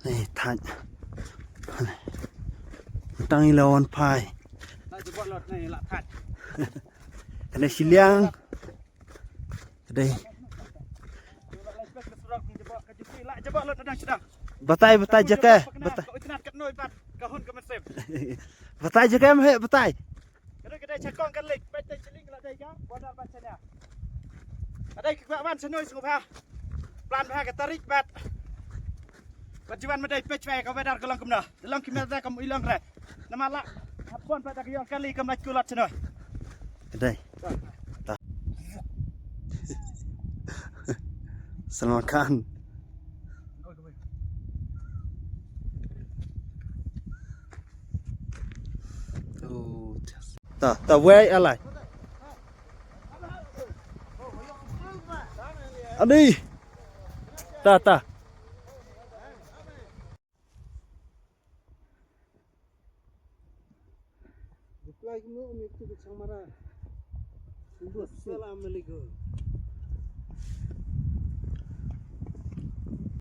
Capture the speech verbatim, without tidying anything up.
Ei, thait. Tang ila wan phai. Kane shiliang. Kane. Batai, batai jaka, batai. Batai jaka em he, batai. Ka dei, ka dei cha kong ka lek, peit te chilling la dei ka, border bad China. Ka dei ka kwah ban cha noi sngewbha. Plan bha ka tarik bad. Bad jiwan ma dei peit bha ka weather ka long kumno. Long ki mel da kam i long re. Namar la. Hapon bad da ka yong kali kam la kulat cha noi. Ka dei. Ta. Salman Khan. Ta, ta, wei alai. Ani. Ta, ta. Salam alaikum.